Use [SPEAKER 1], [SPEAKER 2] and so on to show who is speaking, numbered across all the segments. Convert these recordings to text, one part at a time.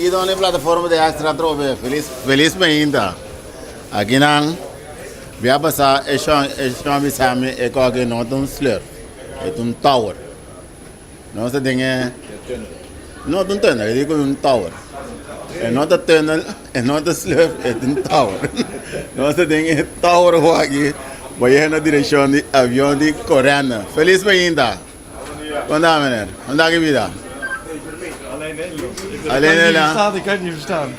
[SPEAKER 1] Bienvenido na e plataforma di Extra atrobe. Feliz, feliz mainta. Aki nan, bia pasa e shon, e shon bisa mi e koke no ta un slurf, e ta un tower. Nos ta den e, no ta un tunnel, e di ku un tower. E no ta tunnel, e no ta slurf, e ta un tower. Nos ta den e tower aki, bayendo direkshon di avion di Corendon. Feliz mainta. Kon ta meneer? Kon ta ki bida?
[SPEAKER 2] Alleen Nederlands.
[SPEAKER 1] Alleen Nederlands.
[SPEAKER 2] Ik kan het niet verstaan.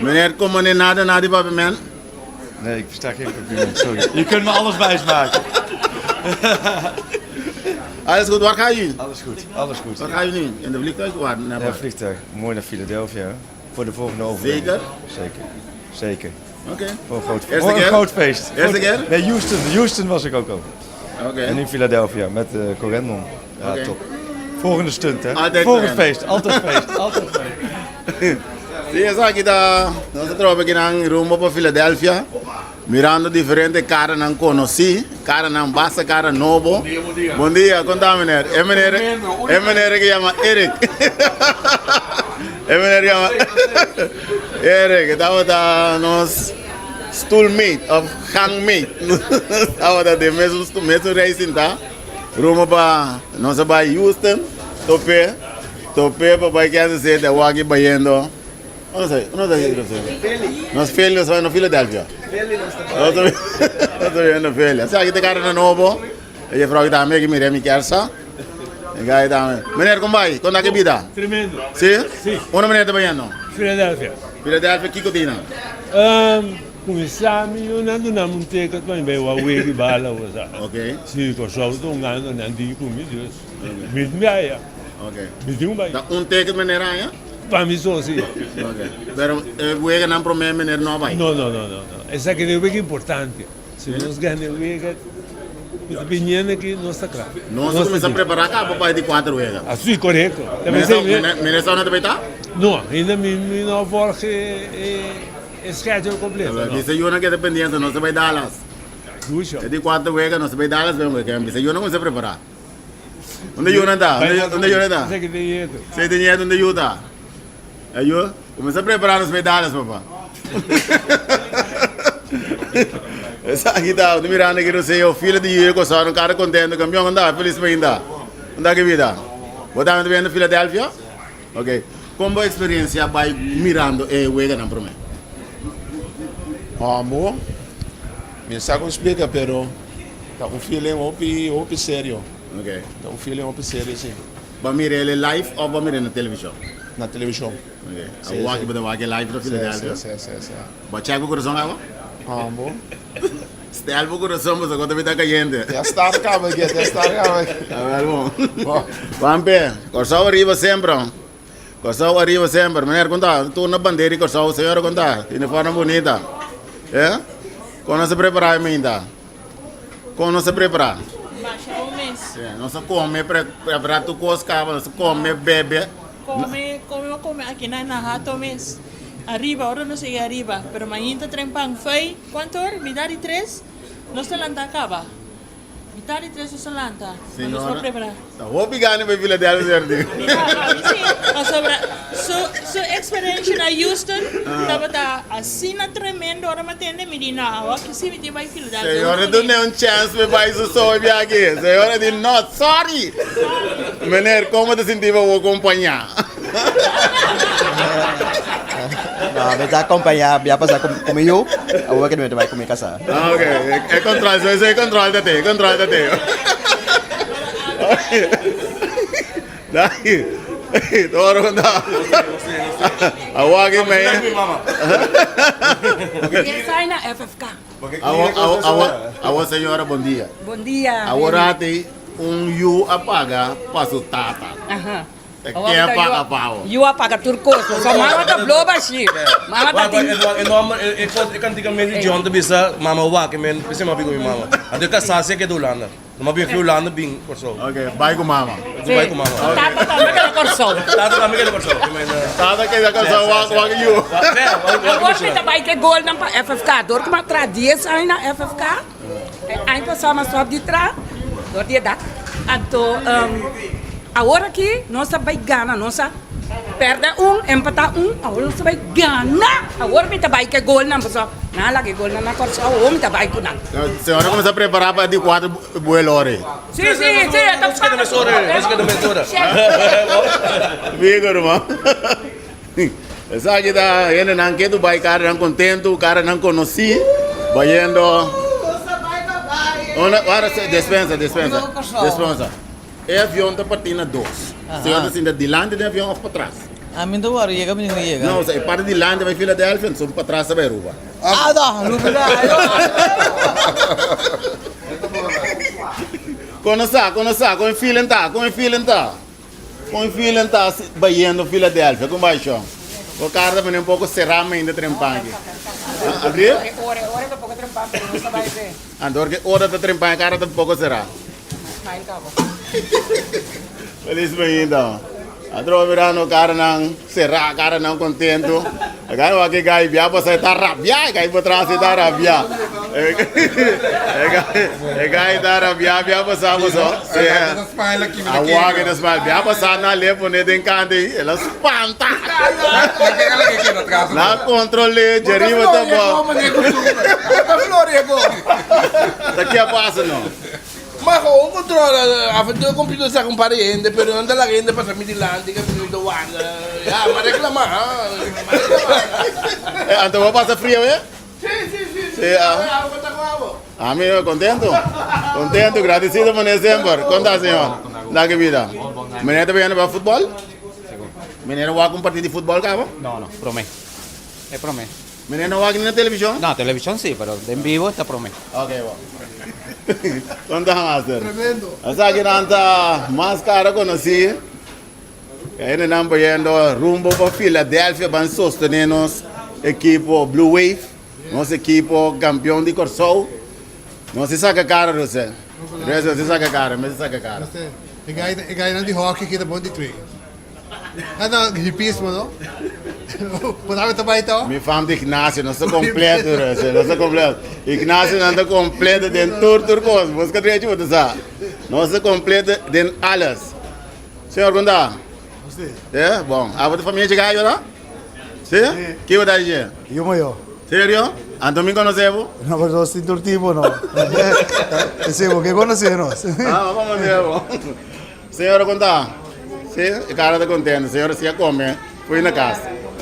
[SPEAKER 1] Meneer, kon meneer nada na di papiament?
[SPEAKER 2] Nee, ik versta geen papiament, sorry. Je kunt me alles wijs maken.
[SPEAKER 1] Alles goed, waar ga je?
[SPEAKER 2] Alles goed, alles goed.
[SPEAKER 1] Waar ga je nu? In de vliegtuig? Waar? Naar
[SPEAKER 2] Ja,
[SPEAKER 1] waar?
[SPEAKER 2] vliegtuig. Mooi naar Philadelphia. hè? Voor de volgende overwinning.
[SPEAKER 1] Zeker?
[SPEAKER 2] Zeker, zeker.
[SPEAKER 1] Oké.
[SPEAKER 2] Voor een groot,
[SPEAKER 1] Eerste
[SPEAKER 2] voor een
[SPEAKER 1] keer?
[SPEAKER 2] groot feest.
[SPEAKER 1] Eerste
[SPEAKER 2] Groot-
[SPEAKER 1] keer?
[SPEAKER 2] Nee, Houston. Houston was ik ook al.
[SPEAKER 1] Oké.
[SPEAKER 2] En in Philadelphia met eh Corendon. Ja,
[SPEAKER 1] Oké.
[SPEAKER 2] top. Volgende stunt, hè?
[SPEAKER 1] Altijd
[SPEAKER 2] Volgend
[SPEAKER 1] Corendon.
[SPEAKER 2] feest. Altijd feest. Altijd feest.
[SPEAKER 1] Sí, esaki ta nos a troba kinan rumbo pa Philadelphia, mirando diferente karanan konosí, karanan basta kara nobo.
[SPEAKER 3] Bon dia, bon dia.
[SPEAKER 1] Bon dia, kon ta meneer? E meneer, e meneer ke yama Eric. E meneer yama Eric, tabata nos stoolmate of gangmate. Tabata den mesun stoel, mesun rij sintá. Rumbo pa nos a bai Houston, top'é. Topé pa bai Kansas City awor aki bayendo Unda sa unda ta Philly. Nos Philly nos bai na Philadelphia.
[SPEAKER 4] Philly nos ta
[SPEAKER 1] bai. Nos ta bayendo Philly. Asina aki ta kara na nobo. E jefrouw aki tambe aki mira mi kersa. E gai tambe. Meneer kon bai? Kon ta ki bida?
[SPEAKER 3] Tremendo.
[SPEAKER 1] Si?
[SPEAKER 3] Si.
[SPEAKER 1] Unda meneer ta bayendo?
[SPEAKER 3] Philadelphia.
[SPEAKER 1] Philadelphia kiko tin nan?
[SPEAKER 3] Kuminsá mi yunan duna mi un teket pa mi bai wak wega i bala bo sa.
[SPEAKER 1] Ok.
[SPEAKER 3] Si Kòrsou ta un gana nan tin ku mi dus. Mi tin bai ya.
[SPEAKER 1] Ok.
[SPEAKER 3] Mi tin un bai.
[SPEAKER 1] Ta un teket meneer haña?
[SPEAKER 3] Pa mi so si.
[SPEAKER 1] Ok. Pero e weganan promé meneer no a bai?
[SPEAKER 3] No, no, no, no, no. Esaki ta e wega importante. Si nos gana e wega, mi ta biniendo aki, nos ta kla.
[SPEAKER 1] Nos a kuminsá prepará kaba pa e di kuater wega.
[SPEAKER 3] Asi, korekto.
[SPEAKER 1] Meneer sa unda ta bai ta?
[SPEAKER 3] No, ainda mi no a volg e schedule kompleto. No.
[SPEAKER 1] Bisa yunan keda pendiente, nos ta bai Dallas.
[SPEAKER 3] Dushi.
[SPEAKER 1] E di kuater wega nos ta bai Dallas, bisa yunan kuminsá prepará. Unda yunan ta? Unda yunan ta?
[SPEAKER 3] Esaki tin nieto.
[SPEAKER 1] Esaki tin nieto, unda yu ta? E yu, kuminsá prepará nos medallas, papá. Esaki ta, unda mirando aki Roseo, fila di yu e kosá, un kara kontento, kampion, unda? Felis mainta. Unda ki bida? Bo tambe ta bini Philadelphia? Ok. Kon bo eksperensia bai mirando e weganan promé?
[SPEAKER 5] Bo, mi sa kon splika, pero Ta un feeling hopi hopi serio.
[SPEAKER 1] Ok.
[SPEAKER 5] Ta un feeling hopi serio si.
[SPEAKER 1] Bo a mira el live of bo a mira na television?
[SPEAKER 5] Na television.
[SPEAKER 1] Ok. A wak bo ta wak e live na Philadelphia?
[SPEAKER 5] Si si si si.
[SPEAKER 1] Bo a check bo corazon awa?
[SPEAKER 5] Bo.
[SPEAKER 1] Stel bo corazon pasobra cu ta bita cayente.
[SPEAKER 5] Te a start caba aki, te a start caba aki.
[SPEAKER 1] A ver bon. Juanpe, Corsou ariba semper. Corsou ariba semper. Meneer con ta? Tur na bandera di Corsou. Señora con ta? Uniforme bunita. Eh? Con nos a prepara e mainta? Kon nos a prepará?
[SPEAKER 6] Masha bon mes.
[SPEAKER 1] Sí, nos a kome, pre, prepará tur kos kaba, nos a kome, bebe.
[SPEAKER 6] Kome, kome bo kome aki na na hato mes. Ariba, ora nos yega ariba. Pero mainta trempan fei, kuantu ora? Mitad di tres, nos ta lanta kaba. Mitad di tres nos ta lanta.
[SPEAKER 1] Señora,
[SPEAKER 6] Nos por prepará.
[SPEAKER 1] Ta hopi gana pa Philadelphia señor di.
[SPEAKER 6] Mira, ami si, pasobra su su experiencia na Houston tabata asina tremendo ora mi a tende mi di no, awor ki si mi tin bai Philadelphia.
[SPEAKER 1] Señora dune un chance pa bai su soy biaha. Señora di no, sorry. Meneer, como ta sinti pa bo compaña?
[SPEAKER 4] No, mi ta acompaña bia pasa cu mi yu, awor cu mi ta bai cu mi casa.
[SPEAKER 1] Ah, ok. E control, so e control ta te, e control ta te. Dai. Toro con ta. Awor aki me.
[SPEAKER 7] Sai na FFK.
[SPEAKER 1] Awor, awor, awor, awor señora, bon dia.
[SPEAKER 7] Bon dia.
[SPEAKER 1] Awor ati un yu a paga pa su tata.
[SPEAKER 7] Aha.
[SPEAKER 1] E ke a paga pa bo?
[SPEAKER 7] Yu a paga tur kos. So mama ta blo bashi. Mama ta tin.
[SPEAKER 8] E nomber, e kos, e kantika mes di John ta bisa mama wak e men p'esei mama bin ku mi mama. Anto e kasá si a keda Hulanda. Mama bin fi Hulanda bin Kòrsou.
[SPEAKER 1] Ok, bai ku mama.
[SPEAKER 8] Si bai ku mama.
[SPEAKER 7] Tata tambe keda Kòrsou.
[SPEAKER 8] Tata tambe keda Kòrsou.
[SPEAKER 1] Tata keda Kòrsou wak wak yu.
[SPEAKER 7] Awor mi ta bai ke golnan pa FFK. Dor ku mi a traha dies aña na FFK. E aña pasá mi a stòp di traha dor di edat. Anto awor aki nos a bai gana, nos a. Pèrdè un, empatá un, awor nos ta bai gana! Awor mi ta bai ku e golnan pasobra nan a laga e golnan na Kòrsou, awor mi ta bai ku nan.
[SPEAKER 1] Señora kuminsá prepará pa di kuater buelo ora ei.
[SPEAKER 7] Sí, sí, sí, e ta
[SPEAKER 8] Nos keda mes ora ei, nos keda mes ora.
[SPEAKER 1] Figo ruman. Esaki ta hendenan ke tu bai karanan kontentu, karanan konosí, bayendo. Unda, wara, despensa, despensa, despensa. E avion ta partí na dos. Señor ta sinta dilanti den avion of patras?
[SPEAKER 9] A mi no ta wòrdu yega mi no yega.
[SPEAKER 1] No, e parti dilanti bai Philadelphia, enton patras ta bai Aruba.
[SPEAKER 9] Ah no, lubida.
[SPEAKER 1] Kon no sa, kon no sa, kon e feeling ta, kon e feeling ta? Kon e feeling ta bayendo Philadelphia? Kon bai shon? Bo kara ta pone un poko será mainta trempan aki. Abri?
[SPEAKER 7] Ora, ora ta poko trempan, pero nos ta bai be.
[SPEAKER 1] Anto ke ora ta trempan e kara ta poko será.
[SPEAKER 7] Smile kaba.
[SPEAKER 1] Feliz mainta. Atrobe mirando karanan será, karanan contento. Gai wak e gai bia pasa e ta rabia, e gai patras e ta rabia. E gai ta rabia bia pasa paso. Awak e ta smile. Bia pasa na le pone den kante ei, el a spanta. Na controle, djariba ta bo. Ta ke a pasa no?
[SPEAKER 10] Ma gewoon controla, af en toe computer saca un par di hende, pero no ta laga hende pasa mi dilanti que mi ta warda. Ya, m'a reclama, m'a reclama.
[SPEAKER 1] Eh, anto bo pasa frio, eh?
[SPEAKER 10] Sí, sí, sí.
[SPEAKER 1] Sí, ah.
[SPEAKER 10] Abo ta con abo.
[SPEAKER 1] Ami contento. Contento, gradecido meneer semper. Con ta, señor? Da ke vida. Meneer ta bayendo pa futbol? Meneer a wak un partido di futbol caba?
[SPEAKER 11] No, no, prome. E prome.
[SPEAKER 1] Meneer no wak ni na television?
[SPEAKER 11] No, television si, pero den bibo ta prome.
[SPEAKER 1] Ok, bo. Kon ta, master? Tremendo. Esaki nan ta mas cara conoci. Hende nan bayendo rumbo pa Philadelphia ban sostene nos ekipo Blue Wave, nos ekipo campeon di Corsou. No si saca cara, Russell. Russell, si saca cara, mester saca cara.
[SPEAKER 12] E gai nan di hockey kita bon di twee. Ah no, hipismo no? Bo sabe ta bai to?
[SPEAKER 1] Mi fam di Ignacio, nos ta completo, Russell, nos ta completo. Ignacio nan ta completo den tur tur cos. Busca drechi bo ta sa. Nos ta completo den alles. Señor, con ta? Eh, bon. Abo ta famia Chicago, no? Si? Ki bo ta dice?
[SPEAKER 12] Yo mayor.
[SPEAKER 1] Serio? Anto mi conoce bo?
[SPEAKER 12] No, pero nos tin tur tipo, no. Ese bo ke conoce nos.
[SPEAKER 1] Ah, bo conoce bo. Señora con ta? Si, e cara ta contento. Señora si a come, fui na cas.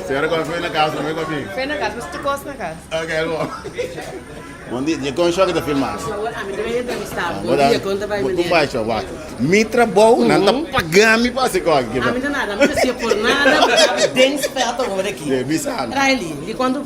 [SPEAKER 1] Señora come fui na cas, no me comi.
[SPEAKER 13] Fui na cas, mas tu cos na cas.
[SPEAKER 1] Ok, bo. Bon dia, di con show ki ta filma?
[SPEAKER 13] Awor ami ta bay entrevista bo. Bon dia, con ta bay meneer?
[SPEAKER 1] Con bay show, wak. Mi trabou, nan ta paga mi pa haci cos aki.
[SPEAKER 13] Ami ta nada, ami ta haci por nada, mi ta den spel ta hoor aki.
[SPEAKER 1] De bisa mi.
[SPEAKER 13] Riley, di cuanto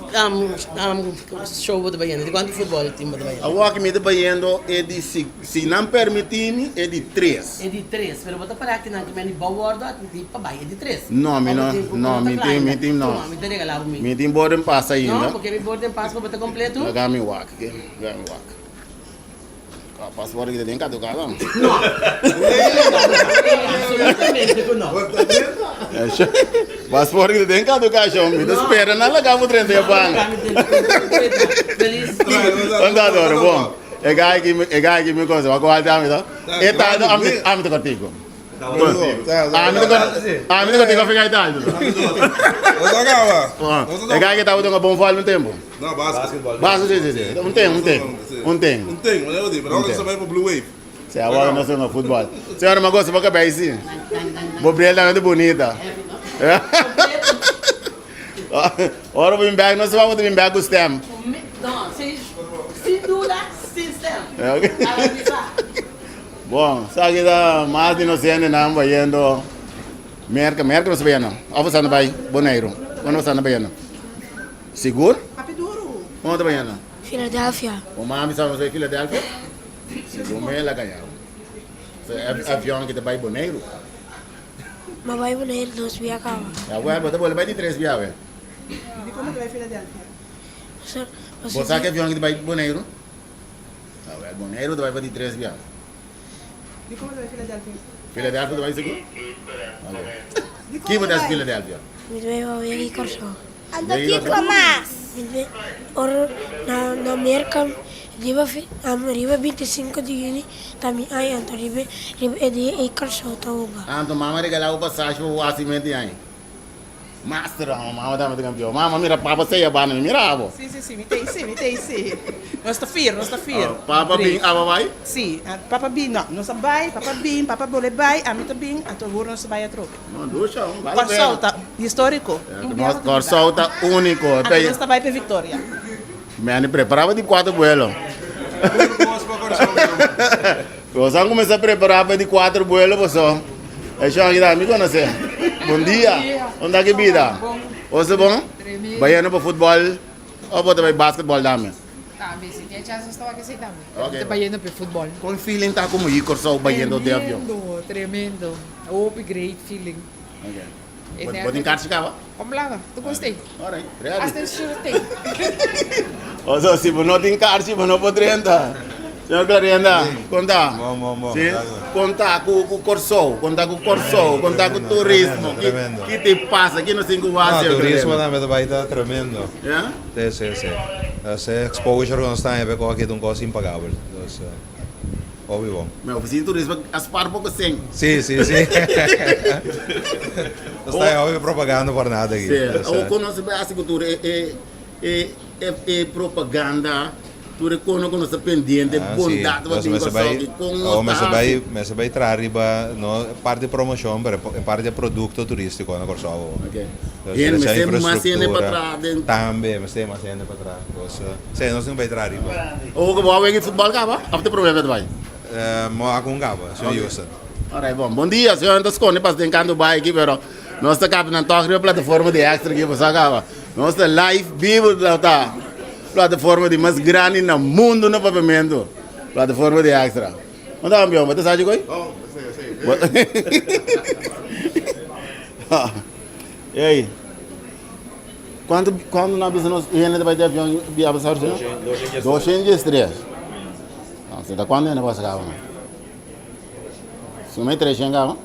[SPEAKER 13] show bo ta bayendo? Di cuanto futbol team bo ta bayendo?
[SPEAKER 1] Awor aki mi ta bayendo e di si Si nan permití mi, e di tres.
[SPEAKER 13] E di tres, pero bo ta para aki nan ki meni bo wordo atmití pa bai e di tres.
[SPEAKER 1] No, mi no, no, mi tin, mi tin no.
[SPEAKER 13] Tuma, mi ta regalá bo mi.
[SPEAKER 1] Mi tin boarding pass ainda.
[SPEAKER 13] No, bo ke mi boarding pass pa bo ta kompleto?
[SPEAKER 1] Laga mi wak, ke, laga mi wak. Kua passport ki ta den kaduká dan?
[SPEAKER 13] No. Absolutamente ku no.
[SPEAKER 1] Passport ki ta den kaduká shon, mi ta spera nan laga bo drenta e bank.
[SPEAKER 13] Feliz.
[SPEAKER 1] Unda Doro, bon. E gai ki e gai ki mi kosa wak wal ta mi ta e ta do ami ami ta kortico. Ami ta ami ta kortico fi gai ta alto. E gai ki tabata hunga bon vòl un tempo.
[SPEAKER 5] No, basketball.
[SPEAKER 1] Basket si si si. Un ten un ten. Un ten.
[SPEAKER 5] Un ten, manera di, pero awor ta bai pa Blue Wave.
[SPEAKER 1] Si awor nos hunga futbol. Señora mi a gosa bo kabei si. Bo bril tambe ta bunita. Ora bo bin bek nos bo ta bin bek ku stem.
[SPEAKER 13] No, sin, sin duda, sin stem. Garantisa.
[SPEAKER 1] Bon, sa ki ta mas di nos hendenan bayendo Merka. Merka nos ta bayendo? Of nos ta bai Boneiru? Unda nos ta bayendo? Sigur?
[SPEAKER 13] Papi duru.
[SPEAKER 1] Unda ta bayendo?
[SPEAKER 14] Philadelphia.
[SPEAKER 1] Bo mami sa nos bai Philadelphia? Sigur me la gaña. Avion ki ta bai Boneiru.
[SPEAKER 14] Ma bai Boneiru dos bia kaba.
[SPEAKER 1] Ya bueno, bo ta bolbe bai di tres bia awe.
[SPEAKER 13] Dikon bo ta bai Philadelphia?
[SPEAKER 1] Bo sa ki avion ki ta bai Boneiru? Awel, Boneiru ta bai pa di tres bia.
[SPEAKER 13] Dikon bo ta bai Philadelphia?
[SPEAKER 1] Philadelphia ta bai sigur? Ok. Ki bo ta hasi Philadelphia?
[SPEAKER 14] Mi ta bai pa wega i Kòrsou.
[SPEAKER 1] Anto
[SPEAKER 14] kiko mas? Ora na Merka riba riba 25 di juni ta mi aña anto riba riba e dia ei Kòrsou ta hunga.
[SPEAKER 1] Anto mama regala bo pasashi pa bo hasi menti aña? Master, mama tambe ta campeon. Mama mira papa seya banda mi mira abo.
[SPEAKER 15] Si si si mi tei si mi tei si. Nos ta fir nos ta fir.
[SPEAKER 1] Papa bin abo bai?
[SPEAKER 15] Si papa bin no nos a bai papa bin papa bole bai ami ta bin anto awor nos ta bai atrobe.
[SPEAKER 1] No dusha bale pena.
[SPEAKER 15] Kòrsou ta historico.
[SPEAKER 1] Kòrsou ta unico.
[SPEAKER 15] Anto nos ta bai pa Victoria.
[SPEAKER 1] Manny prepara pa di cuatro vuelo. Nos a cuminsa prepara pa di cuatro vuelo paso e shon aki ta mi conoce. Bon dia. Unda ki bida? Oso bon? Bayendo pa futbol o bo ta bay basketball tambe?
[SPEAKER 16] Tambe, si tin e chance nos ta wak esey tambe. Pero mi ta bayendo pa e futbol.
[SPEAKER 1] Con feeling ta como yi Corsou bayendo den avion?
[SPEAKER 16] Tremendo, tremendo. Hopi great feeling.
[SPEAKER 1] Okay. Bo tin karchi kaba?
[SPEAKER 16] Kom blada, tu kos tei.
[SPEAKER 1] Alright, ready.
[SPEAKER 16] Hasta e shirt tei.
[SPEAKER 1] Oso, si bo no tin karchi, bo no por drenta. Señor Clarienda, kon ta?
[SPEAKER 5] Bon, bon, bon.
[SPEAKER 1] Si? Kon ta ku ku Kòrsou? Kon ta ku Kòrsou? Kon ta ku turismo?
[SPEAKER 5] Tremendo.
[SPEAKER 1] Ki te pasa? Ki nos tin ku wak,
[SPEAKER 5] No,
[SPEAKER 1] señor
[SPEAKER 5] turismo
[SPEAKER 1] Clarienda?
[SPEAKER 5] tambe ta bai ta tremendo.
[SPEAKER 1] Ya?
[SPEAKER 5] Si, si, si. E exposure ku nos ta haña p'e kos aki ta un kos impagabel. Dus. Hopi bon.
[SPEAKER 1] Mi oficina di turismo a spar poco cen.
[SPEAKER 5] Si, si, si. Nos ta hopi propaganda por nada aki.
[SPEAKER 1] Si. Awor con nos a haci cu tur e e e e propaganda, tur e cono cu nos ta pendiente, bondad cu tin Corsou aki, con nos ta haci?
[SPEAKER 5] Mester bay traha riba no parti promocion pero e parti e producto turistico na Corsou awor.
[SPEAKER 1] Ok. Hende mester mas hende pa traha den.
[SPEAKER 5] Tambe mester mas hende pa traha. Sí, nos tin ku bai traha riba.
[SPEAKER 1] Oho ku bo a wega futbòl kaba òf te promé bes bai?
[SPEAKER 5] Mo a kun kaba, señor Houston.
[SPEAKER 1] Alright, bon. Bon dia, señor. Ta skonde pas den kantu bai aki, pero nos ta kaba nan tòg riba plataforma di Extra aki, bo sa kaba. Nos ta live bibu ta plataforma di mas grandi na mundu na Papiamentu, plataforma di Extra. Bo ta kampion? Bo ta sa djikoi? Ey. Cuanto cuanto nan bisa nos hende ta bai di avion bia pa Estados Unidos? 213. No, se ta cuanto hende pasa caba no? Suma e 300 caba?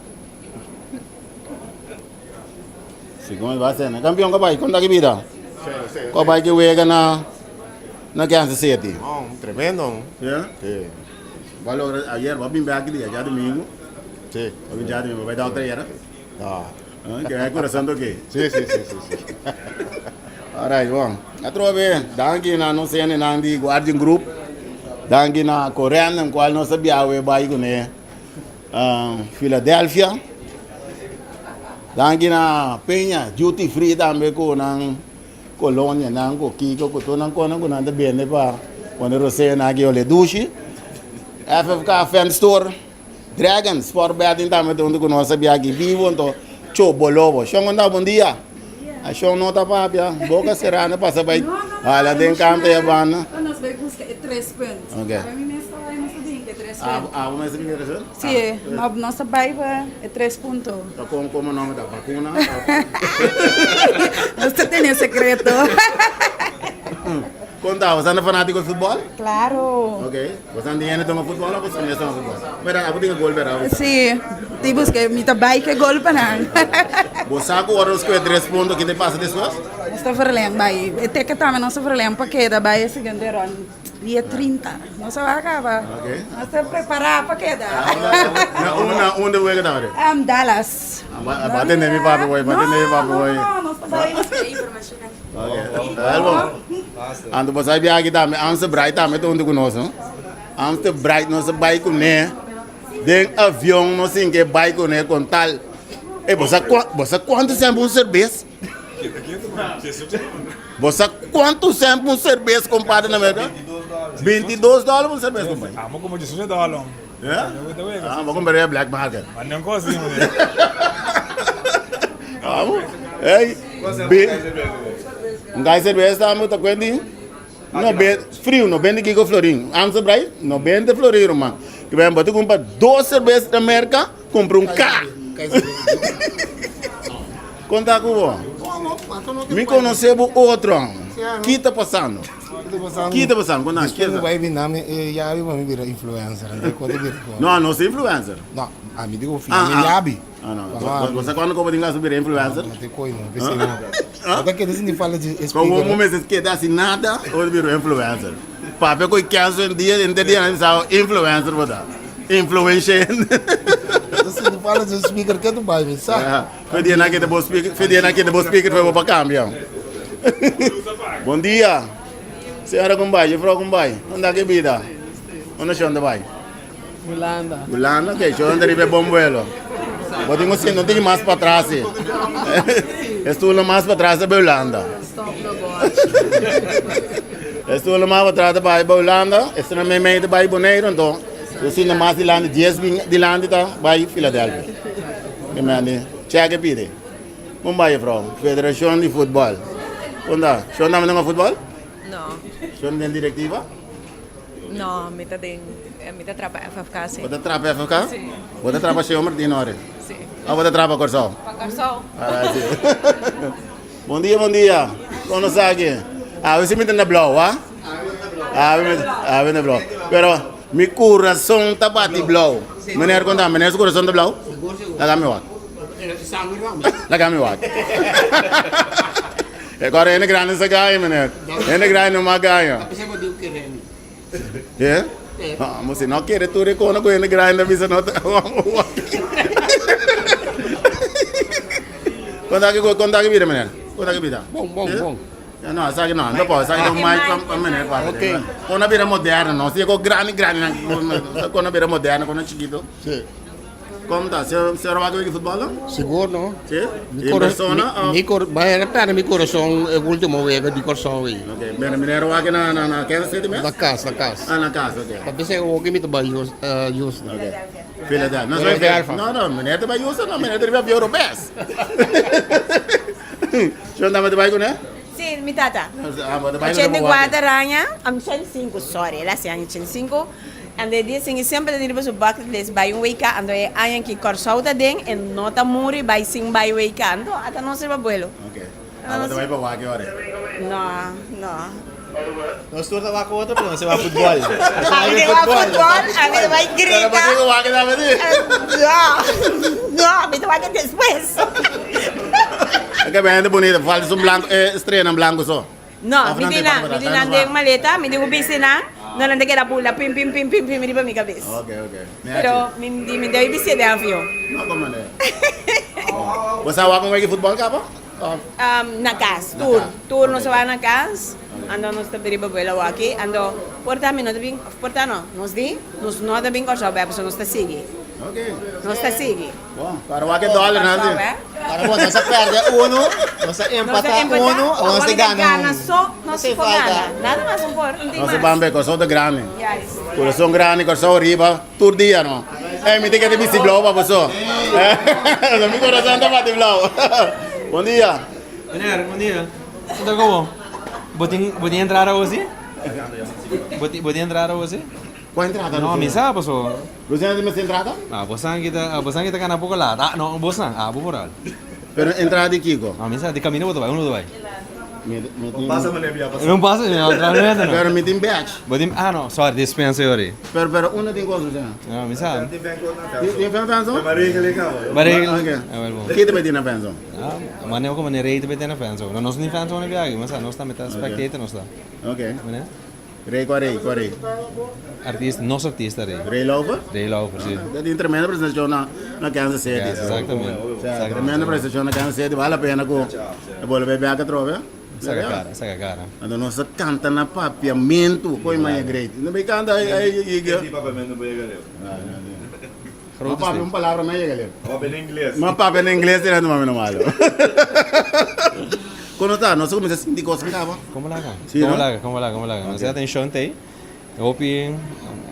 [SPEAKER 1] Segun e base, na campeón ko bai, konta ki bida? Ko bai ki wega na na Kansas City?
[SPEAKER 5] Oh, tremendo.
[SPEAKER 1] Yeah?
[SPEAKER 5] Sí.
[SPEAKER 1] Ba logra ayer, ba bin back dia, ya domingo.
[SPEAKER 5] Sí.
[SPEAKER 1] Ba bin ya domingo, bai doctor ayer.
[SPEAKER 5] No.
[SPEAKER 1] Que hay corazón toque.
[SPEAKER 5] Sí, sí, sí, sí, sí.
[SPEAKER 1] Alright, bon. Atrobe, danki na nos hendenan di Guardian Group. Danki na Corendon, cual nos a biawe bai kuné uh, Philadelphia. Danki na Peña Duty Free tambe ku nan colonia nan ku Kiko ku tur nan konan ku nan ta bende pa pone rosé nan aki ole dushi. FFK Fan Store. Dragon Sport Betting tambe ta hunto ku nos a bia aki bibo anto Chobo Lobo. Shon konta bon dia. A shon no ta papia, boka será no pasa bai hala den kanta ya banda.
[SPEAKER 17] Nos bai buska e tres punt.
[SPEAKER 1] Okay.
[SPEAKER 17] Abo mi mes ta bai nos ta bin e tres punt.
[SPEAKER 1] Abo mes ta bin e tres punt?
[SPEAKER 17] Si, nos ta bai pa e tres punto.
[SPEAKER 1] Ta kon komo nomber ta bakuna?
[SPEAKER 17] Nos ta tene sekreto.
[SPEAKER 1] Konta, bo ta fanatiko di futbòl?
[SPEAKER 17] Klaro.
[SPEAKER 1] Okay. Boso nan di hende tuma futbol of boso mes tuma futbol? Mira, abo tin e gol bera.
[SPEAKER 17] Sí, ti busca, mi ta bai ke gol pa nan.
[SPEAKER 1] Bo sa ku ora nos kohe tres punto, ke ta pasa despues?
[SPEAKER 17] Nos ta verleng bai. E teke tambe nos ta verleng pa keda bai e siguiente rond, dia 30. Nos a wak kaba.
[SPEAKER 1] Okay.
[SPEAKER 17] Nos ta prepara pa keda.
[SPEAKER 1] Na unda, unda wega ta ora?
[SPEAKER 17] Dallas.
[SPEAKER 1] Ba tende mi papi hoy, ba tende mi papi hoy.
[SPEAKER 17] No, no, nos ta bai.
[SPEAKER 1] Wel bon. Anto bo sa biaha aki tambe, Amstel Bright tambe ta huntu ku nos, no? Amstel Bright nos a bai kuné den avion, nos tin ke bai kuné kon tal. E bo sa bo sa kuantu sèn pa un serbes? Bo sa kuantu sèn pa un serbes kompadre na Merka? 22 dòler pa un serbes kompadre.
[SPEAKER 2] Amo komo 18 dòler.
[SPEAKER 1] Ya? Ah, bo kompar'é black market. Amo. Ey, be, un gai cerveza amo ta cuenti? No be, frio, no bende kiko florin. Amstel Bright, no bende florin, ruman. Ki ben, bo ta cumpra dos cerveza na Merca, cumpra un K. Conta cu bo. Mi conoce bo otro. Ki ta pasando? Ki ta pasando? Conta, ki
[SPEAKER 12] Despues bai bin nami e yabi pa mi bira influencer. Anto ko ta bira ko.
[SPEAKER 1] No, no si influencer.
[SPEAKER 12] No, ami digo fi mi yabi.
[SPEAKER 1] Ah, no. Bo sa cuando ko bo tin gasto bira influencer?
[SPEAKER 12] No te koi no, p'esei no. Bo ta keda sinti falta di
[SPEAKER 1] Ko bo
[SPEAKER 12] speaker.
[SPEAKER 1] mester keda sin nada, bo ta bira influencer. Papia ku e kenso en dia, henter dia nan sa influencer bo ta. Influencia hende.
[SPEAKER 12] Bo ta sinti.
[SPEAKER 10] Pala su speaker ke tu bai mi sa.
[SPEAKER 1] Fe dia nan kende bo speaker, fe dia nan kende bo speaker fe bo pa cambia. Bon dia. Señora con bai, juffrouw con bai. Unda ke bida? Unda shon ta bai?
[SPEAKER 9] Hulanda.
[SPEAKER 1] Hulanda, ok. Shon ta riba e bon vuelo. Bo tin ku sinta un tiki mas pa tras si. E stoelnan mas pa tras ta bai Hulanda.
[SPEAKER 9] Stop na bòshi.
[SPEAKER 1] E stoelnan mas pa tras ta bai Hulanda, esnan meimei ta bai Boneiru, anto bo sinta mas dilanti, dies bin dilanti ta bai Philadelphia. Mi mende chèk e pidi. Kon bai juffrouw? Federashon di futbòl. Kon ta? Shon tambe ta hunga futbòl?
[SPEAKER 18] No.
[SPEAKER 1] Shon den direktiva?
[SPEAKER 18] No, mi ta den, mi ta trapa FFK si.
[SPEAKER 1] Bo ta trapa FFK?
[SPEAKER 18] Si.
[SPEAKER 1] Bo ta trapa Sheo Martin ora?
[SPEAKER 18] Si.
[SPEAKER 1] Of bo ta trapa Kòrsou?
[SPEAKER 18] Pa Kòrsou.
[SPEAKER 1] Ah, si. Bon dia, bon dia. Kon nos aki? Awe si mi ta na blou, ha? Awe mi, awe na blou. Pero mi kurason ta bati blou. Meneer kon ta? Meneer su kurason ta blou? Laga mi wak. Laga mi wak. E kòrda hende grandi sa gaña, meneer. Hende grandi no mag gaña. E? Amo si no kere tur e kona ku hende grandi ta bisa no ta. Konta ki konta ki bida, meneer? Konta ki bida?
[SPEAKER 10] Bon, bon, bon.
[SPEAKER 1] No, esaki no, no por, esaki ta un mic pa pa meneer papia.
[SPEAKER 10] Oké.
[SPEAKER 1] Kona bira moderno, no? Si e ko grandi grandi nan, kona bira moderno, kona chikito.
[SPEAKER 10] Si.
[SPEAKER 1] Kom ta? Señor, señor wak wiki futbol no?
[SPEAKER 10] Sigur no.
[SPEAKER 1] Si? Mi In persona of?
[SPEAKER 10] Mi cor, ma perde mi corazon e ultimo wega di Corsou ei.
[SPEAKER 1] Ok, pero meneer wak na na na Kansas City mes?
[SPEAKER 10] Na cas, na cas.
[SPEAKER 1] Ah, na cas, ok.
[SPEAKER 10] Pa bisa hoki mi ta bai Houston.
[SPEAKER 1] Ok. Philadelphia. No,
[SPEAKER 10] Philadelphia.
[SPEAKER 1] No, no, meneer ta bai Houston, no, meneer ta riba avion robes. Señor dame ta bai kuné?
[SPEAKER 18] Si, mi tata.
[SPEAKER 1] Ah, bo ta bai kuné
[SPEAKER 18] 84 aña, am 85, sorry, el hasi aña 85. Ando e dia sin semper ta riba su bucket list bai un WK ando e aña ki Kòrsou ta den e no ta muri bai sin bai WK anto ata nos riba buelo.
[SPEAKER 1] Ok. Abo ta bai pa wak e ora?
[SPEAKER 18] No, no.
[SPEAKER 4] Nos tur ta wak otro pero nos ta wak futbol.
[SPEAKER 18] Ami ta wak futbol, ami ta bai grita.
[SPEAKER 1] Pero bo tin ku wak e tambe si?
[SPEAKER 18] No, no, mi ta wak e despues.
[SPEAKER 1] Ok, mi hende bunita, falta su blanco, e streanan blanco so.
[SPEAKER 18] No, mi di nan, mi di nan den maleta, mi di ku bisti nan, no nan ta keda bula pim pim pim pim pim riba mi kabes.
[SPEAKER 1] Ok, ok.
[SPEAKER 18] Pero mi di mi debe bisti den avion.
[SPEAKER 1] No, komo ne. Bo sa wak un wega di futbol kaba?
[SPEAKER 18] Na kas, tur, tur nos a wak na kas, ando nos ta riba buela waki, ando por ta mi no ta bin, por ta no, nos di, nos no ta bin Kòrsou bèk pasobra nos ta sigui.
[SPEAKER 1] Ok.
[SPEAKER 18] Nos ta sigui.
[SPEAKER 1] Bon, para wak e dòler nan si.
[SPEAKER 4] Para bo, nos a pèrdè unu, nos a empatá unu, awor nos ta gana un.
[SPEAKER 18] So, nos por gana. Nada mas un por, un tin
[SPEAKER 1] Nos
[SPEAKER 18] mas.
[SPEAKER 1] ban be, Kòrsou ta grandi.
[SPEAKER 18] Juist.
[SPEAKER 1] Kurason grandi, Kòrsou riba, tur dia no. Ey, mi tin ke ta bisti blou pa boso. Mi kurason ta bati blou. Bon dia.
[SPEAKER 2] Meneer, bon dia. Kon ta komo? Bo tin, bo tin entrada awo si? Bo tin, bo tin entrada awo si?
[SPEAKER 1] Kua entrada,
[SPEAKER 2] No, mi sa paso.
[SPEAKER 1] Luciano tin mester entrada?
[SPEAKER 2] Ah, bosan ki ta, bosan ki ta gana poko laat. Ah, no, bosnan, ah, bo foral.
[SPEAKER 1] Pero entrada di kiko?
[SPEAKER 2] No, mi sa, di camino bo ta bai, unda bo ta bai?
[SPEAKER 1] Mi, mi tin.
[SPEAKER 2] Pasa meneer bia pasa. No pasa, no, realmente no.
[SPEAKER 1] Pero mi tin badge.
[SPEAKER 2] Bo tin, ah no, sorry, dispensa yori.
[SPEAKER 1] Pero, pero unda tin kos, Luciano?
[SPEAKER 2] No, mi sa.
[SPEAKER 1] Tin fan fanzone?
[SPEAKER 2] Ma regel e kaba. Ma regel.
[SPEAKER 1] Ok.
[SPEAKER 2] Ah, wel bon.
[SPEAKER 1] Ki ta bai tin na fanzone?
[SPEAKER 2] Ah, mane oko mane rey ta bai tin na fanzone. No, nos no tin fanzone bia aki, ma sa, nos tambe ta spectator nos ta.
[SPEAKER 1] Ok.
[SPEAKER 2] Meneer?
[SPEAKER 1] Rey kua rey? Kua rey?
[SPEAKER 2] Artista, nos artista rey.
[SPEAKER 1] Rey Laufer?
[SPEAKER 2] Rey Laufer, si.
[SPEAKER 1] Dat tin tremendo presentacion na na Kansas City.
[SPEAKER 2] Yes, exactamente.
[SPEAKER 1] O sea, tremendo presentacion na Kansas City. Vale la pena ku e bolbe bek atrobe.
[SPEAKER 2] Saca cara, saca cara.
[SPEAKER 1] Anto nos a canta na papiamentu. Koi maya great. No bay canta ay ay y
[SPEAKER 5] Di papiamentu bo yega leu.
[SPEAKER 1] Ma papia un palabra ma yega leu.
[SPEAKER 5] Ma papia na ingles.
[SPEAKER 1] Ma papia na ingles y nan mami no malo. Kono ta? Nos a kuminsá sinti kos kaba.
[SPEAKER 2] Komo laga? Komo laga? Komo laga? Komo laga? Nos a atenshon t'ei. Hopi,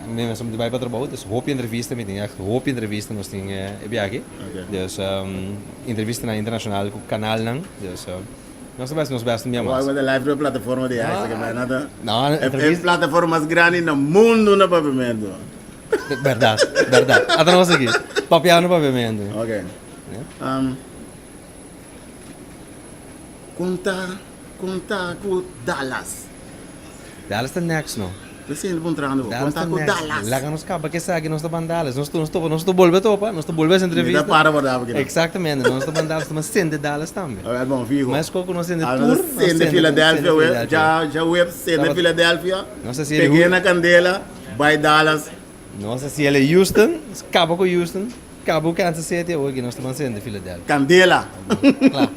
[SPEAKER 2] mi mes bai pa trabou, dus hopi entrevista mi tin, ègt hopi entrevista nos tin e biaha aki. Dus entrevistanan internashonal ku kanalnan, dus nos ta bes nos bes un bia mas.
[SPEAKER 1] Wak wak live riba plataforma di Isaac, e bai nada.
[SPEAKER 2] No,
[SPEAKER 1] E plataforma mas grandi na mundu na papiamentu.
[SPEAKER 2] Bèrdat, bèrdat. Ata nos aki, papiando papiamentu.
[SPEAKER 1] Ok. Kon ta, kon ta ku Dallas?
[SPEAKER 2] Dallas ta next no.
[SPEAKER 1] Mi siente puntrando bo. Kon ta ku Dallas?
[SPEAKER 2] Laga nos kaba ke esaki nos ta ban Dallas. Nos nos topa, nos ta bolbe topa, nos ta bolbe hasi entrevista.
[SPEAKER 1] Mi ta para por daba kinan.
[SPEAKER 2] Exactamente, nos ta ban Dallas, nos ta sende Dallas tambe.
[SPEAKER 1] Awel bon, fiho.
[SPEAKER 2] Mas koko nos sende tur, nos
[SPEAKER 1] sende Philadelphia, we, ja, ja web sende Philadelphia.
[SPEAKER 2] Nos a
[SPEAKER 1] Peg'é na kandela, bai Dallas.
[SPEAKER 2] Nos a hasi el e Houston, nos kaba ku Houston. Cabo Kansas City awor ki nos ta ban sende Philadelphia.
[SPEAKER 1] Candela.
[SPEAKER 2] Kla.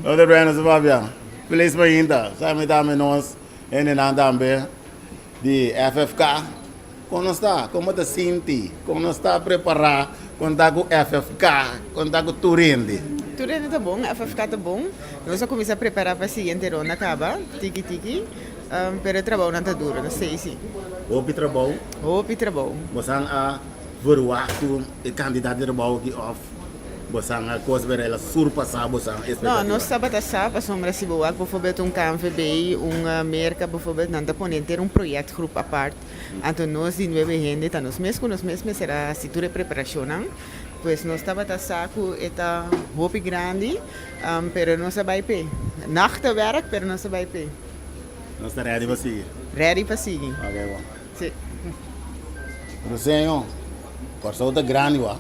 [SPEAKER 1] Otro bia nos ta papia. Feliz mainta. Sa mi tambe nos hendenan tambe di FFK. Kon nos ta? Kon bo ta sinti? Kon nos ta prepara? Kon ta ku FFK? Kon ta ku tur hende?
[SPEAKER 19] Tur hende ta bon, FFK ta bon. Nos a kuminsá prepará pa e siguiente ronda kaba, tiki tiki. Pero e trabounan ta duro, no sei si.
[SPEAKER 1] Hopi trabou?
[SPEAKER 19] Hopi trabou.
[SPEAKER 1] Bosan a verwagt ku e kantidat di trabou aki òf bosan a kos bera el a surpasá bosan
[SPEAKER 19] No, nos tabata sa pasobra si bo wak bijvoorbeeld un KNVB, un Merka bijvoorbeeld, nan ta pone henter un projectgroep apart. Anto nos di nuebe hende ta nos mes ku nos mes mester a hasi tur e preparashonnan. Pues nos tabata sa ku e ta hopi grandi, pero nos a bai p'e. Nachtenwerk, pero nos a bai p'e.
[SPEAKER 1] Nos ta ready pa sigui.
[SPEAKER 19] Ready pa sigui.
[SPEAKER 1] Ok, bon.
[SPEAKER 19] Si.
[SPEAKER 1] Ruseño, Kòrsou ta grandi wak.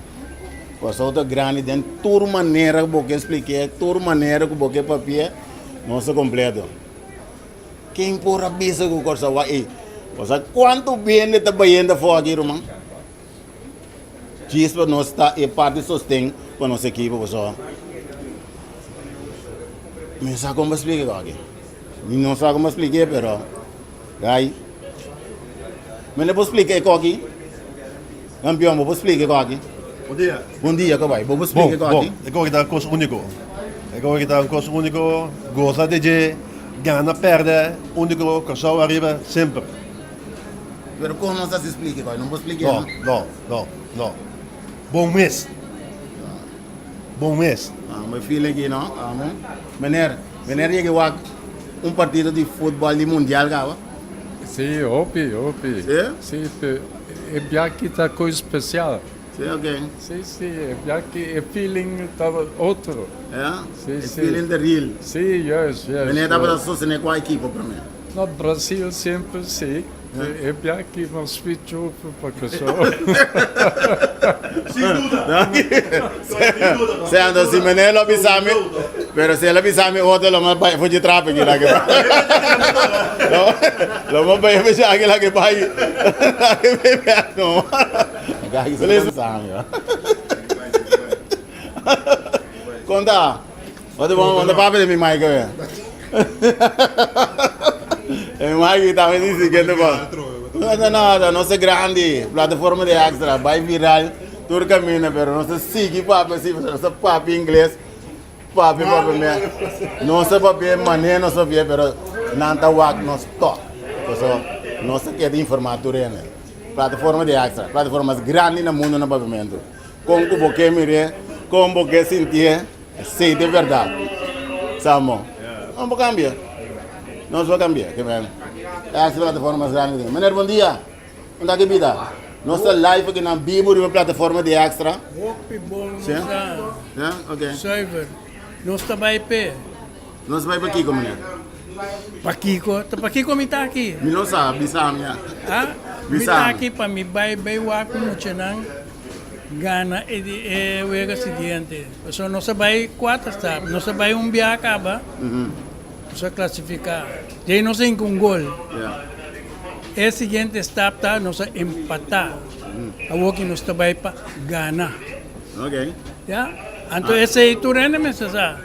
[SPEAKER 1] Kòrsou ta grandi den tur manera ku bo ke splik'é, tur manera ku bo ke papi'é, nos ta kompleto. Ken por a bisa ku Kòrsou wak ei? Bo sa kuantu bende ta bayendo afó aki, ruman? Djis pa nos ta e parti sosten pa nos ekipo pasobra mi no sa kon pa splika aki. Mi no sa kon pa splik'é pero gai mi no por splika e koki. Kampion bo por splika e koki?
[SPEAKER 20] Bon dia.
[SPEAKER 1] Bon dia kobay bo por splika e koki?
[SPEAKER 20] Bon, e koki ta un kos úniko. E koki ta un kos úniko, gosa di dje, gana pèrdè, úniko, Kòrsou ariba semper.
[SPEAKER 1] Pero kon nos ta si splika koe? No por splika
[SPEAKER 20] No, no, no, no. Bon mes. Bon mes.
[SPEAKER 1] Ah, mi feeling aki no. Amo. Meneer, meneer yega wak un partido di futbol di mundial kaba?
[SPEAKER 21] Si, hopi, hopi.
[SPEAKER 1] Si?
[SPEAKER 21] Si, pe e biachi ta kos spesial.
[SPEAKER 1] Si, ok.
[SPEAKER 21] Si, si, e biachi, e feeling ta otro.
[SPEAKER 1] Ja?
[SPEAKER 21] Si,
[SPEAKER 1] E
[SPEAKER 21] si.
[SPEAKER 1] feeling ta real.
[SPEAKER 21] Si, juist, juist.
[SPEAKER 1] Meneer tabata sostene kua ekipo prome?
[SPEAKER 21] No, Brasil semper si. E biachi mas switch over pa Kòrsou.
[SPEAKER 1] Sin duda. Sea anto si meneer lo bisa mi, pero si el a bisa mi otro lo mas bai fuchi trafik la ke Lo mas bai fuchi aki la ke bai. No. Konta. Wat bon, want papia de mi mic we. E mi mic tambe di siguiente pa. No ta nada, nos ta grandi, plataforma di extra, bai viral, tur camina, pero nos ta sigui papia si, nos ta papia ingles, papia papia me. Nos ta papia mane nos papia, pero nan ta wak nos tok. Paso nos ta keda informa tur hende. Plataforma di extra, plataforma mas grandi na mundo na papiamento. Kon ku bo ke mir'é, kon bo ke sintié. Esei ta e bèrdat. Sa mo? No por kambia. Nos por kambia. Ke men. Esa plataforma mas grandi ku tin. Meneer, bon dia. Kon ta ki bida? Nos ta live aki na bibu riba plataforma di Extra.
[SPEAKER 22] Hopi bon
[SPEAKER 1] Sí?
[SPEAKER 22] nos ta.
[SPEAKER 1] Ja? Ok.
[SPEAKER 22] Zuiver. Nos ta bai p'e.
[SPEAKER 1] Nos bai pa kiko, meneer?
[SPEAKER 22] Pa kiko? Ta pa kiko mi ta aki?
[SPEAKER 1] Mi no sa. Bisa mi ya.
[SPEAKER 22] Ha? Mi
[SPEAKER 1] Bisa
[SPEAKER 22] ta
[SPEAKER 1] mi.
[SPEAKER 22] aki pa mi bai bai wak ku muchanan. Gana e di e wega siguiente. Pasobra nos a bai kuater stap. Nos a bai un bia kaba, nos a klasifiká. Djei nos a hinka un gol. E siguiente stap ta nos a empatá. Awor ki nos ta bai pa gana. Ya? Anto esei tur hende mester sa.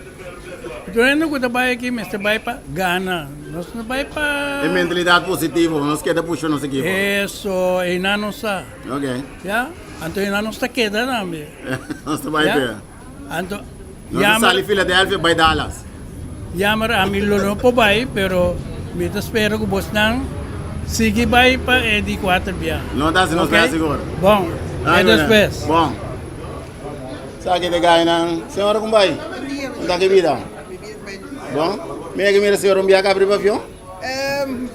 [SPEAKER 22] Tur hende ku ta bai aki mester bai pa gana. Nos no bai pa.
[SPEAKER 1] E mentalidat positivo, nos keda pusha nos ekipo.
[SPEAKER 22] Eso, einan nos sa.
[SPEAKER 1] Ok.
[SPEAKER 22] Ya, anto einan nos ta keda tambe.
[SPEAKER 1] Nos ta bai pe.
[SPEAKER 22] Anto,
[SPEAKER 1] Nos ta sali Philadelphia bai Dallas.
[SPEAKER 22] Jammer, ami lo no por bai, pero mi ta spera ku bosnan sigui bai pa e di kuater bia.
[SPEAKER 1] No ta si nos bai sigur.
[SPEAKER 22] Bon, e despues.
[SPEAKER 1] Bon. Sa ki te gainan. Señora kon bai? Kon ta ki bida? Bon. Mi a mira señora un biaha abri pafion?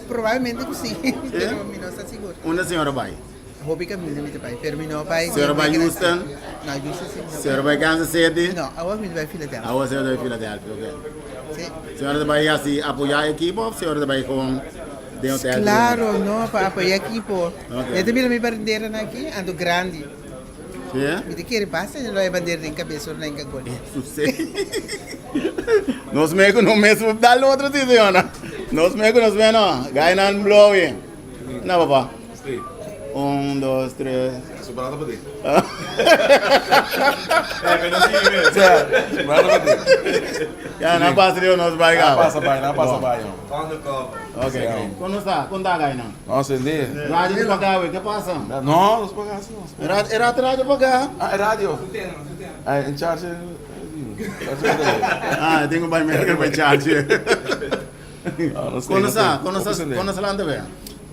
[SPEAKER 15] Probablemente ku si, pero mi no sa sigur.
[SPEAKER 1] Unda señora bai?
[SPEAKER 15] Hopi kaminda mi ta bai, pero mi no bai.
[SPEAKER 1] Señora bai Houston?
[SPEAKER 15] No, Houston si mi no bai.
[SPEAKER 1] Señora bai Kansas City?
[SPEAKER 15] No, awor mi ta bai Philadelphia.
[SPEAKER 1] Awor señora ta bai Philadelphia, ok.
[SPEAKER 15] Si.
[SPEAKER 1] Señora ta bai hasi apoyá ekipo of señora ta bai kon den hotel?
[SPEAKER 15] Claro, no, pa apoyá ekipo.
[SPEAKER 1] Ok.
[SPEAKER 15] Mi ta mira mi banderanan aki, anto grandi.
[SPEAKER 1] Sí?
[SPEAKER 15] Mi ta kere basta lo e bandera den kabes ora nan gol.
[SPEAKER 1] Sucede. Nos me ku no mes dal otro si señora. Nos me ku nos me no. Gainan blowing. Na papá. Un, dos, tres.
[SPEAKER 5] Sobrado pa den.
[SPEAKER 1] Ya, nan pasa riba nos bai
[SPEAKER 5] Nan pasa bai, nan pasa bai.
[SPEAKER 1] Ok, ok. Kon nos ta? Kon ta gai nan?
[SPEAKER 5] No, sende.
[SPEAKER 1] Radio di paga we, ke pasa?
[SPEAKER 5] No, nos paga si.
[SPEAKER 1] E radio radio paga?
[SPEAKER 5] Ah, e radio. Ah, in charge.
[SPEAKER 1] Ah, tengo bai merker bai charge. Kon nos ta? Kon nos ta? Kon nos lanta we?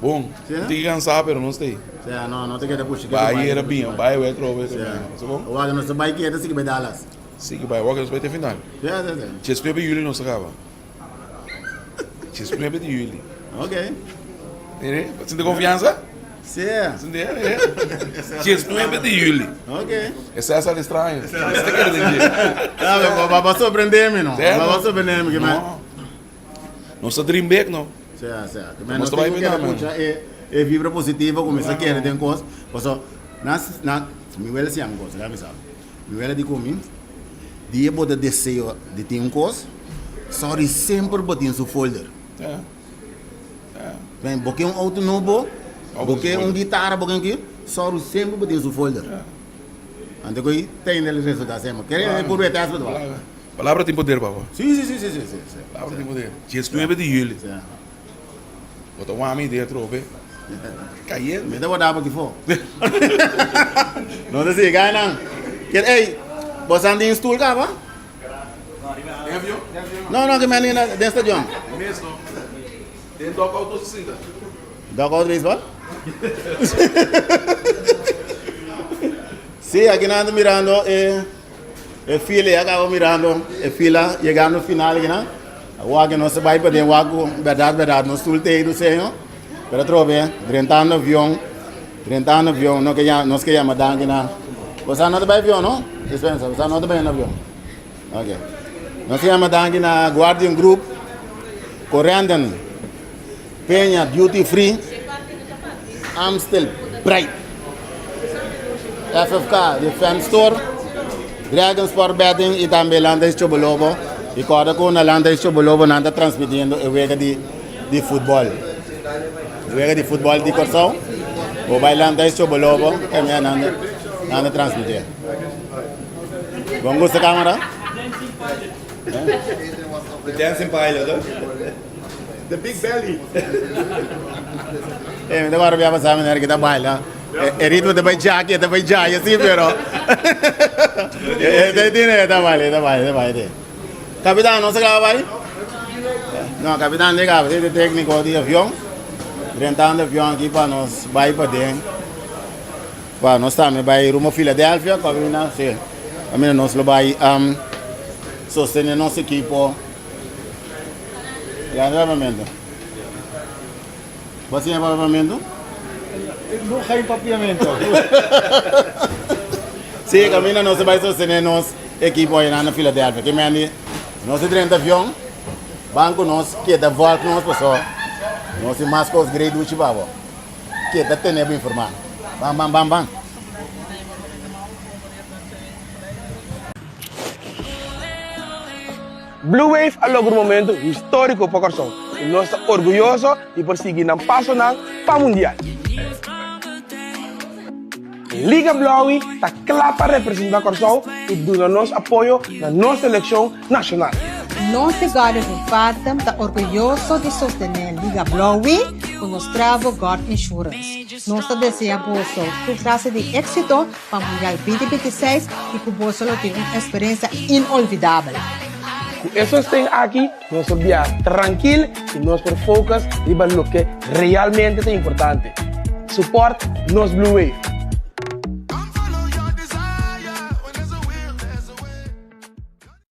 [SPEAKER 5] Bon, tin cansá pero no stay.
[SPEAKER 1] Sea, no, no te keda pushi.
[SPEAKER 5] Bai era bin, bai we trobe.
[SPEAKER 1] Sea. Wak nos bai keda sigui bai Dallas.
[SPEAKER 5] Sigui bai, wak nos bai te final.
[SPEAKER 1] Sea, sea, sea.
[SPEAKER 5] 19 di juli nos a kaba. 19 di juli.
[SPEAKER 1] Ok.
[SPEAKER 5] Mire, sinti konfiansa?
[SPEAKER 1] Sea.
[SPEAKER 5] Sinti, eh? 19 di juli.
[SPEAKER 1] Ok.
[SPEAKER 5] E César extraño. Este kere den dje.
[SPEAKER 1] Ah, ba ba sorprendeme no. Ba ba sorprendeme que me.
[SPEAKER 5] Nos ta dream big no.
[SPEAKER 1] Sea, sea. Que nos ta kere mucha e e vibra positivo como se kere den cos. Paso nas na mi wele sian cos, la mi sa. Mi wele di cu mi dia bo ta deseo di tin un cos, sorry semper bo tin su folder. Ben, bo ke un auto nobo, bo ke un guitarra, bo ke un ki, sorry semper bo tin su folder. Anto cu ta el resultado semper. Kere por wete aspa ta.
[SPEAKER 5] Palabra tin poder, papa.
[SPEAKER 1] Sí, sí, sí, sí, sí, sí.
[SPEAKER 5] Palabra tin poder. 19 di juli. Bo ta wami idea atrobe. Cayendo.
[SPEAKER 1] Mi ta guarda pa kifo. No ta si, gainan. Kier, ey, bo san tin stoel kaba? No, no, que me anina den stadion.
[SPEAKER 5] Mes no. Den dugout nos ta sinta.
[SPEAKER 1] Dugout baseball? Sí, aki nan ta mirando e E fila ya caba mirando e fila yegando final aki nan. Awor aki nos ta bai paden wak cu berdad berdad nos tul tei du seño. Pero atrobe drentando avion, drentando avion no ke nos ke yama danki na. Bosa no ta bai avion no? Dispensa, bosa no ta bai avion. Ok. Nos ta yama danki na Guardian Group, Corendon, Peña Duty Free, Amstel Bright, FFK Defense Store, Dragon Sport Betting y tambe Landhuis Chobolobo. Y corda cu na Landhuis Chobolobo nan ta transmitiendo e wega di di futbol. E wega di futbol di Corsou. Bo bay Landhuis Chobolobo, tambe nan nan ta transmiti. Bon gusta camera?
[SPEAKER 4] The dancing pilot, huh? The big belly.
[SPEAKER 1] Eh, mi ta guarda bia pasá meneer ki ta baila. E ritmo ta bai djaki, e ta bai djai así, pero. E ta tiene, e ta baila, e ta baila, e ta baila. Capitán, no se graba bai? No, capitán de graba, de técnico di avión. Rentando avión aquí pa nos bai pa den. Pa nos tambe bai rumbo Philadelphia, camina, sí. Camina nos lo bai um, sostener nos equipo. Ya no papiamento. Bo siña papiamento?
[SPEAKER 21] No geen papiamento.
[SPEAKER 1] Sí, camina nos bai sostener nos equipo allá na Philadelphia. Ke mendi nos drenta avión, banco nos keda volk nos paso. Nos tin mas cos great duchi pa bo. Keda tene bo informa. Ban, ban, ban, ban.
[SPEAKER 10] Blue Wave a logra un momento historico pa Corsou y nos ta orguyoso di por sigui nan pasonan pa Mundial. Liga Blauwi ta cla pa representa Corsou y duna nos apoyo na nos seleccion nacional.
[SPEAKER 3] Nos di Garden of Fathom ta orguyoso di sostene Liga Blauwi cu nos Travel Guard Insurance. Nos ta desea boso tur clase di exito pa Mundial 2026 y cu boso lo tin un experiencia inolvidabel.
[SPEAKER 10] Cu e sosten aki nos por biaha trankil y nos por focus riba loke realmente ta importante, support nos Blue Wave!